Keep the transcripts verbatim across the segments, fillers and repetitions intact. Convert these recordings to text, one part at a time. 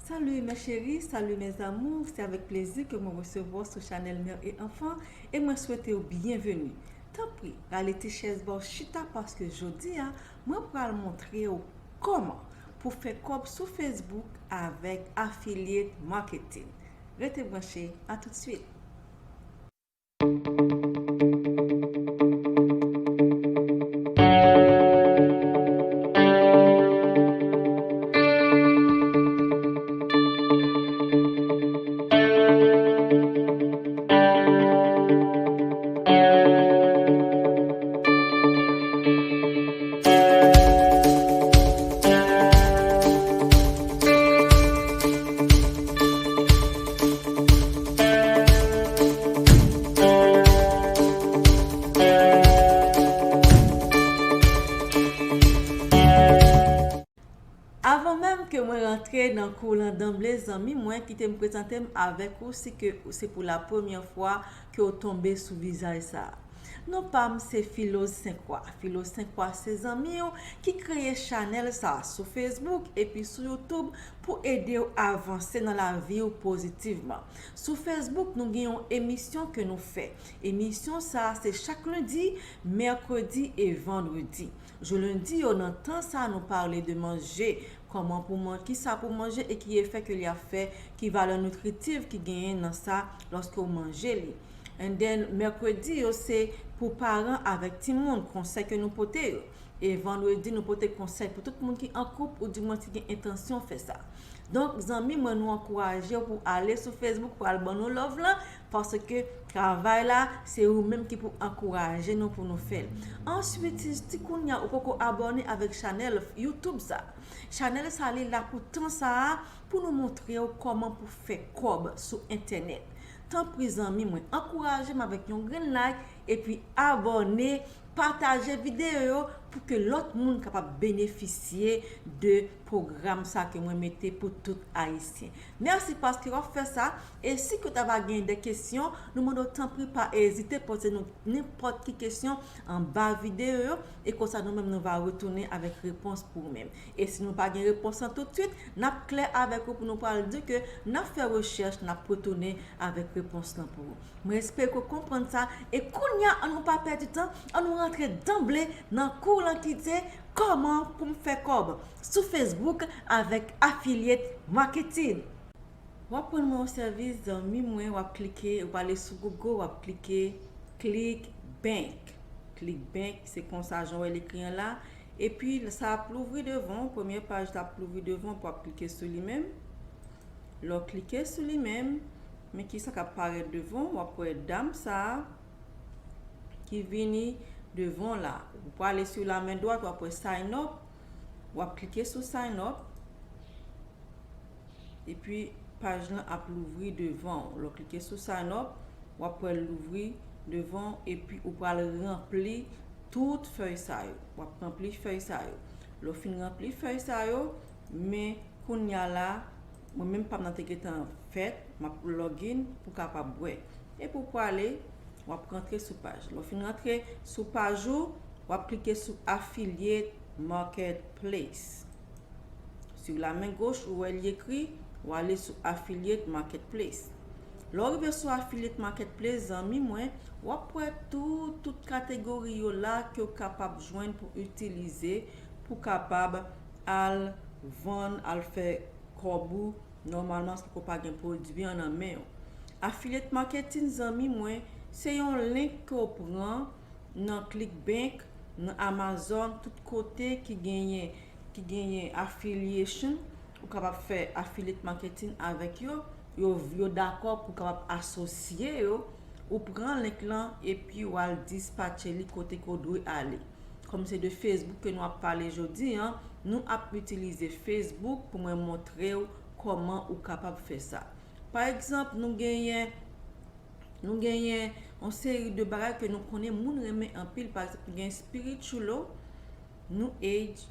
Salut mes chéris, salut mes amours, se avèk plezi ke mwen resevwa w sou chanèl Mère et Enfant e mwen swete w byenveni. Tanpri, rale ti chèz ba w chita paske jodi a, mwen pral montre w kòman pou fè kòb sou Facebook avèk affiliate marketing. Rete branche, a tout swit. Avan menm ke mwen rantre nan kou lan danble, zanmi mwen, kite m prezante m avèk ou si ke se pou la premyè fwa ke w tonbe sou vizaj sa a. Non pa m se Filoz Senkwa. Filoz Senkwa se zanmi w ki kreye chanèl sa a sou Facebook epi sou YouTube pou ede w avanse nan lavi w pozitivman. Sou Facebook, nou gen yon emisyon ke nou fè. Emisyon sa a se chak lendi, mèkredi e vandredi. Jou lendi yo, nan tan sa, nou pale de manje, kòman pou man, kisa pou manje e ki efè ke li ap fè, ki valè nitritif ki genyen nan sa lòske w manje li. And then, mèkredi yo, se pou paran avèk timoun, konsèy ke nou pote yo. E vandredi, nou pote konsèy pou tout moun ki an koup oudimwens ki gen entansyon fè sa. Donk, zanmi mwen, nou ankouraje w pou ale sou Facebook pou al ban nou love lan, paske travay la, se ou menm ki pou ankouraje nou pou nou fè l. Answit, si ti kounye a ou poko abòne avèk chanèl YouTube sa, chanèl sa li la pou tan sa a, pou nou montre w kòman pou fè kòb sou entènèt. Tanpri, zanmi mwen, ankouraje m avèk yon grenn like epi abòne, pataje videyo yo pou ke lòt moun kapab benefisye de pwogram sa ke mwen mete pou tout Ayisyen. Mèsi paske w ap fè sa. E si ke w ta va gen de kesyon, nou mande w tanpri pa ezite poze nou nenpòt ki kesyon anba videyo yo. E konsa nou menm nou va retounen avèk repons pou ou menm. E si nou pa gen repons lan toutswit, n ap klè avèk ou pou nou pral di ke n ap fè rechèch, n ap retounen avèk repons lan pou ou. Mwen espere ke w konprann sa. E kounye a, ann nou pa pèdi tan, ann nou rantre danble nan kou lan ki se kòman pou m fè kòb sou Facebook avèk affiliate marketing. W ap pran mwen yon sèvis, zanmi mwen, w ap klike, w ale sou Google, w ap klike ClickBank. ClickBank, se konsa jan w wè l ekri an la. Epi, sa ap louvri devan w, premye paj la ap louvri devan w, w ap klike sou li menm. Lè w klike sou li menm, men kisa k ap parèt devan w, w ap wè dam sa a ki vini devan w la. Ou prale sou la men dwat, w ap wè sign up, w ap klike sou sign up. Epi, paj lan ap louvri devan w. Lè w klike sou sign up, w ap wè l louvri devan w, epi ou pral ranpli tout fèy sa yo. W ap ranpli fèy sa yo. Lè w fin ranpli fèy sa yo, men kounye a la, mwen menm pa m nan te gentan fèt, m ap login pou kapab wè. Epi w prale, w ap rantre sou paj. Lè w fin rantre sou paj ou, w ap klike sou Affiliate Marketplace. Sou la men goch, ou wè li ekri, w ale sou Affiliate Marketplace. Lè w rive sou Affiliate Marketplace, zanmi mwen, w ap wè tout, tout kategori yo la ke w kapab jwenn pou itilize, pou kapab al vann, al fè kòb ou nòmalman, paske w pa gen pwodui an nan men w. Affiliate marketing, zanmi mwen, se yon link ke w pran nan ClickBank, nan Amazon, tout kote ki genyen, ki genyen affiliation, ou kapab fè affiliate marketing avèk yo, yo, yo dakò pou kapab asosye yo, ou pran link lan epi w al dispatche li kote ke w dwe ale. Kòm se de Facebook ke nou ap pale jodi a, nou ap itilize Facebook pou mwen montre w kòman ou kapab fè sa. Pa egzanp, nou genyen, nou genyen yon seri de bagay ke nou konnen moun renmen anpil. Pa egzanp, nou genyen spiritual, New Age,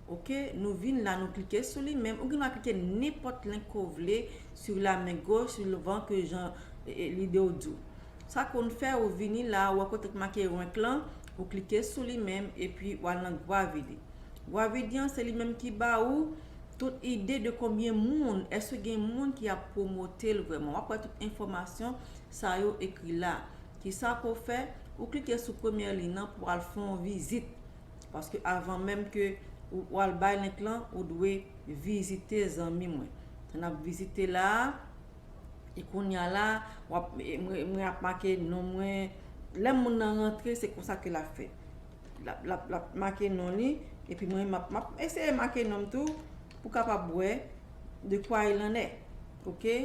oke? Nou vin la, nou klike sou li menm. Ou gen dwa klike nenpòt link ke w vle, sou la men goch, sou le van ke jan, e, e, lide w di w. Sa ke w fè, ou vini la, ou wè kote k make rank lan, ou klike sou li menm, epi w al nan Gravity. Gravity an, se li menm ki ba ou Tout ide de konbyen moun, èske gen moun ki ap pwomote l vrèman? W ap wè tout enfòmasyon sa yo ekri la. Kisa ke w fè? Ou klike sou premyè liy nan pou w al fè yon vizit. Paske avan menm ke ou, ou al bay link lan, ou dwe vizite, zanmi mwen. N ap vizite la a, e kounye a la, w ap, e, mwen, mwen ap make non mwen. Lè moun nan rantre, se konsa ke l ap fè. L ap, l ap, l ap make non li, epi mwen, m ap, m ap eseye make non m tou, pou kapab wè de quoi il en est. Oke?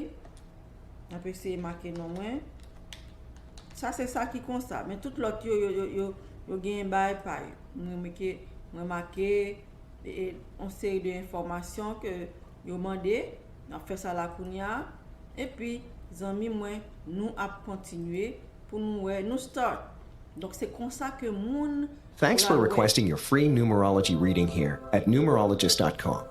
M ap eseye make non mwen. Sa se sa ki konsa. Men tout lòt yo, yo, yo, yo, yo gen bagay pa yo. Mwen make, mwen make, e, e, yon seri de enfòmasyon ke yo mande. N ap fè sa la kounye a. Epi, zanmi mwen, nou ap kontinye pou nou wè, nou start. Donk, se konsa ke moun Thanks for requesting your free numerology reading here at numerologist dot com.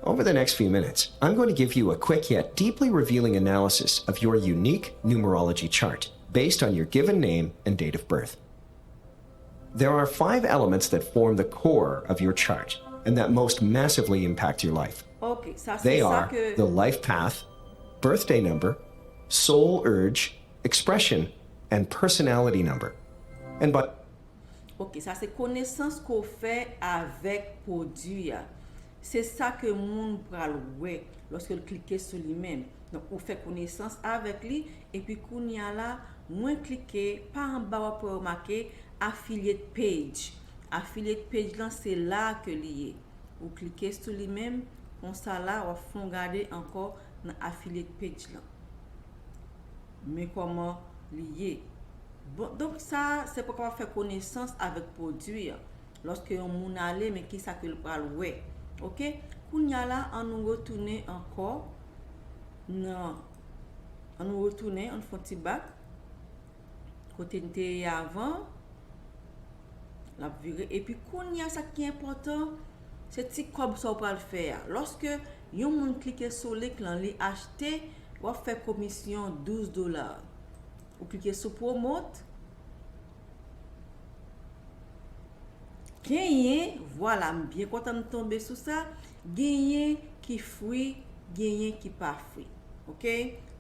Over the next few minutes, I'm going to give you a quick yet deeply revealing analysis of your unique numerology chart based on your given name and date of birth. There are five elements that form the core of your chart and that most massively impact your life. Ok, sa se sa ke... They are the life path, birthday number, soul urge, expression, and personality number. And by... Ok, sa se konesans ke w fè avèk pwodui a. Se sa ke moun pral wè lòske l klike sou li menm. Donk, ou fè konesans avèk li, epi kounye a la, mwen klike, pa anba w ap wè yo make affiliate page. Affiliate page lan, se la ke li ye. Ou klike sou li menm, konsa la, w ap fè yon gade ankò nan affiliate page lan. Men kòman li ye. Bon, donk sa, se pou w kapab fè konesans avèk pwodui an. Lòske yon moun ale, men kisa ke l pral wè. Oke? Kounye a la, ann nou retounen ankò nan, ann nou retounen, ann fè yon ti bak. Kote n te ye avan, l ap vire. Epi kounye a, sa ki enpòtan, se ti kòb sa w pral fè a. Lòske yon moun klike sou link lan, li achte, w ap fè komisyon douz dola. Ou klike sou promote. Genyen, vwala, m byen kontan m tonbe sou sa, genyen ki free, genyen ki pa free. Oke?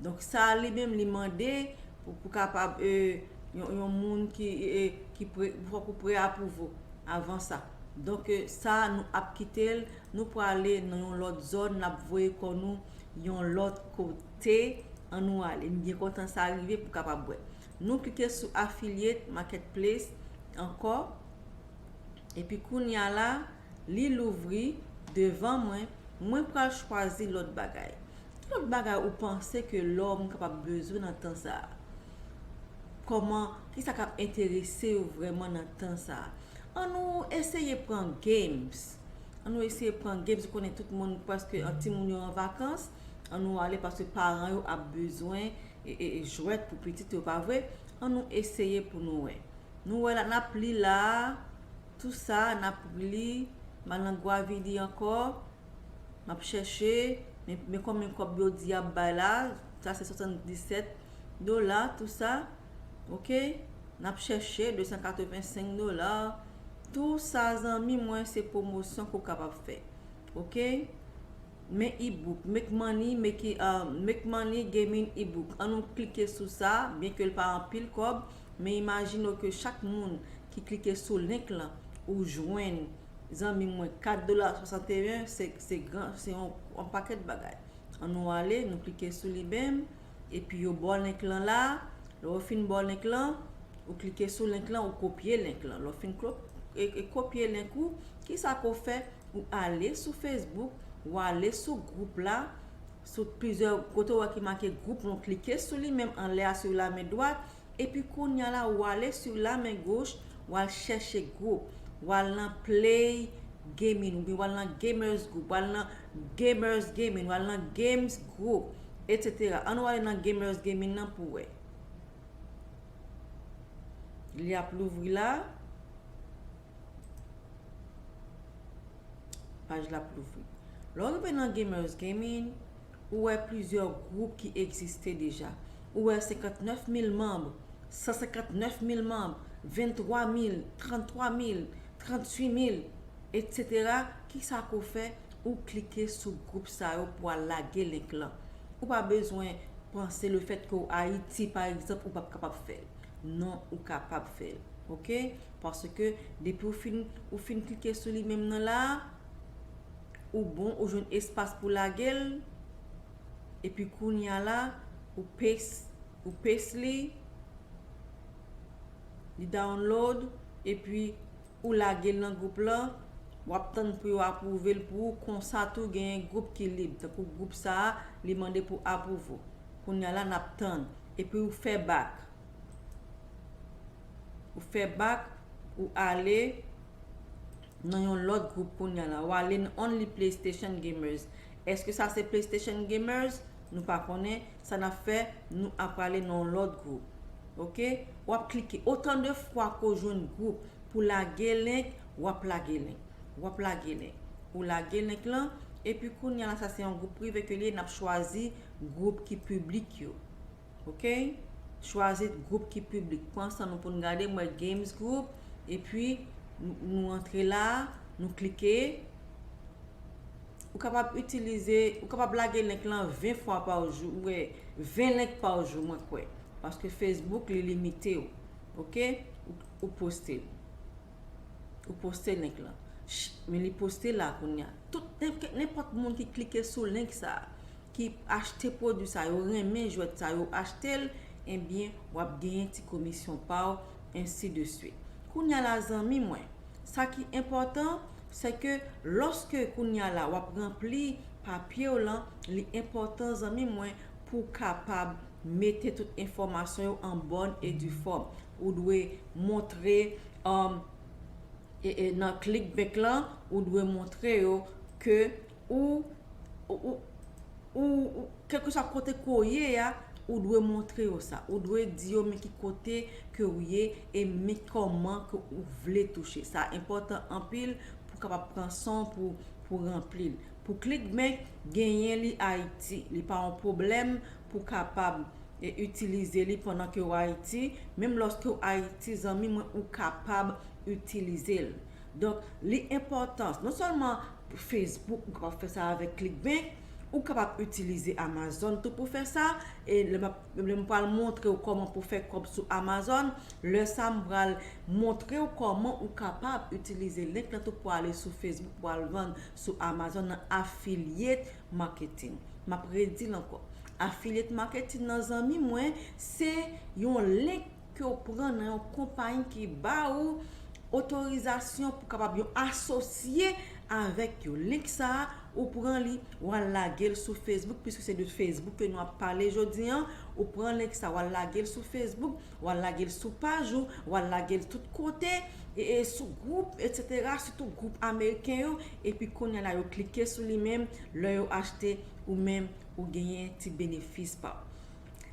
Donk sa li menm li mande pou, pou kapab, e, yon, yon moun ki, e, ki pre, fòk ou pre apwouve w avan sa. Donk, e, sa nou ap kite l, nou prale nan yon lòt zòn, n ap voye kò nou yon lòt kote, ann nou ale. M byen kontan sa rive pou kapab wè. Nou klike sou affiliate marketplace ankò. Epi kounye a la, li louvri devan mwen, mwen pral chwazi lòt bagay. Ki lòt bagay ou panse ke lòm kapab bezwen nan tan sa a? Kòman, kisa k ap enterese yo vrèman nan tan sa a? Ann nou eseye pran games. Ann nou eseye pran games. Ou konnen tout moun, prèske, an timoun yo an vakans. Ann nou ale paske paran yo ap bezwen e, e, e jwèt pou pitit yo, pa vre? Ann nou eseye pou nou wè. Nou wè la, n ap li la a, tou sa, n ap li, m al nan Gravity ankò, m ap chèche, men, men konbyen kòb yo di y ap bay la, sa se swasanndisèt dola, tou sa, oke, n ap chèche, de san katrevensenk dola, tou sa, zanmi mwen, se pwomosyon ke w kapab fè, oke. Men ebook, Make Money, Make, uh, Make Money Gaming Ebook. Ann nou klike sou sa, byen ke l pa anpil kòb, men imajine w ke chak moun ki klike sou link lan, ou jwenn, zanmi mwen, kat dola swasanteyen, se, se gran, se yon, yon pakèt bagay. Ann nou ale, nou klike sou li menm, epi yo ba w link lan la, lè yo fin ba w link lan, ou klike sou link lan, ou kopye link lan. Lè w fin klo-, e, e kopye link ou, kisa ke w fè? Ou ale sou Facebook, ou ale sou gwoup la, sou plizyè kote w wè ki make gwoup, nou klike sou li menm anlè a, sou la men dwat, epi kounye a la, ou ale sou la men goch, ou al chèche gwoup, ou al nan Play Gaming, oubyen ou al nan Gamers Group, ou al nan Gamers Gaming, ou al nan Games Group, etsetera. Ann nou ale nan Gamers Gaming nan pou wè. Li ap louvri la. Paj la ap louvri. Lè w rive nan Gamers Gaming, ou wè plizyè gwoup ki egziste deja. Ou wè senkantnèf mil manm, san senkantnèf mil manm, venntwa mil, tranntwa mil, tranntuit mil, etsetera. Kisa ke w fè? ou klike sou gwoup sa yo pou al lage link lan. Ou pa bezwen panse le fèt ke w Ayiti, pa egzanp, ou p ap kapab fè l. Non, ou kapab fè l. Oke? Paske depi w fin, ou fin klike sou li menm nan la, ou bon, ou jwenn espas pou lage l. Epi kounye a la, ou paste, ou paste li, li download, epi ou lage l nan gwoup lan, w ap tann pou yo apwouve l pou ou. Konsa tou, genyen gwoup ki lib, tankou gwoup sa a, li mande pou apwouve w. Kounye a la, n ap tann. Epi ou fè back. Ou fè back, ou ale nan yon lòt gwoup kounye a la. Ou ale nan Only PlayStation Gamers. Èske sa se PlayStation Gamers? Nou pa konnen. Sa n ap fè, nou ap prale nan yon lòt gwoup. Oke? W ap klike otan de fwa ke w jwenn gwoup pou lage link, w ap lage link. W ap lage link. Ou lage link lan, epi kounye a la, sa se yon gwoup prive ke li ye, n ap chwazi gwoup ki piblik yo. Oke? Chwazi gwoup ki piblik. Pran san nou pou n gade, m wè Games Group, epi nou, nou antre la, nou klike. Ou kapab itilize, ou kapab lage link lan ven fwa pa jou, ou wè, ven link pa jou, mwen kwè. Paske Facebook, li limite w. Oke? Ou, ou poste l. Ou poste link lan. Ch-, men li poste la kounye a. Tout, nenp-, nenpòt moun ki klike sou link sa a, ki achte pwodui sa, yo renmen jwèt sa, yo achte l, ebyen, w ap genyen ti komisyon pa w, ensi de swit. Kounye a la, zanmi mwen, sa ki enpòtan, se ke lòske kounye a la, w ap ranpli papye w lan, li enpòtan, zanmi mwen, pou w kapab mete tout enfòmasyon yo an bòn e di fòm. Ou dwe montre, um, e, e nan ClickBank lan, ou dwe montre yo ke ou, ou, ou, ou, ou, kèlkeswa kote ke w ye a, ou dwe montre yo sa. Ou dwe di yo men ki kote ke w ye e men kòman ke ou vle touche. Sa enpòtan anpil pou w kapab pran san w pou, pou ranpli l. Pou ClickBank, genyen li Ayiti. Li pa yon pwoblèm pou w kapab e itilize li pandan ke w Ayiti. Menm lòske w Ayiti, zanmi mwen, ou kapab itilize l. Donk, li enpòtan, non sèlman Facebook, ou kapab fè sa avèk ClickBank, ou kapab itilize Amazon tou pou fè sa. E lè m ap, lè m pral montre w kòman pou fè kòb sou Amazon, lè sa m pral montre w kòman ou kapab itilize link lan tou pou ale sou Facebook, pou al vann sou Amazon nan affiliate marketing. M ap redi l ankò. Affiliate marketing nan, zanmi mwen, se yon link ke w pran nan yon konpayi ki ba ou otorizasyon pou kapab yon asosye avèk yo. Link sa a, ou pran li, w al lage l sou Facebook, piske se de Facebook ke nou ap pale jodi an. Ou pran link sa, w al lage l sou Facebook, w al lage l sou paj ou, w al lage l tout kote, e, e sou gwoup, etsetera, sitou gwoup ameriken yo, epi kounye a la, yo klike sou li menm, lè yo achte, ou menm, ou genyen ti benefis pa w.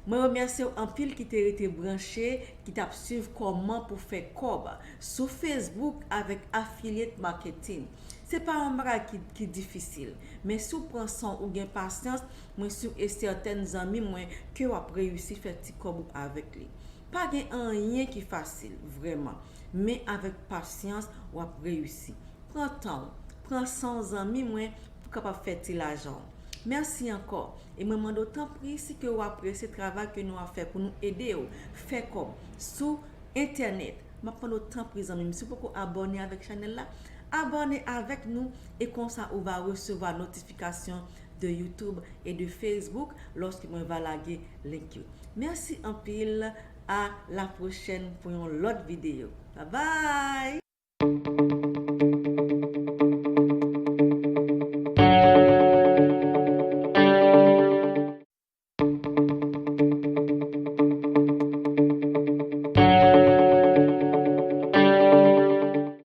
Mwen remèsye w anpil ki te rete branche, ki t ap swiv kòman pou fè kòb sou Facebook avèk affiliate marketing. Se pa yon bagay ki, ki difisil, men si w pran san w, ou gen pasyans, mwen si w e sètèn zanmi mwen ke w ap reyisi fè ti kòb ou avèk li. Pa gen anyen ki fasil, vrèman, men avèk pasyans, w ap reyisi. Pran tan w, pran san w, zanmi mwen, pou w kapab fè ti lajan w. Mèsi ankò. E mwen mande w tanpri, si ke w apresye travay ke nou ap fè pou nou ede w fè kòb sou entènèt, m ap mande w tanpri, zanmi m, si w poko abòne avèk chanèl la, abòne avèk nou e konsa ou va resevwa notifikasyon de YouTube e de Facebook lòske mwen va lage link yo. Mèsi anpil, a la pwochèn pou yon lòt videyo. Babay!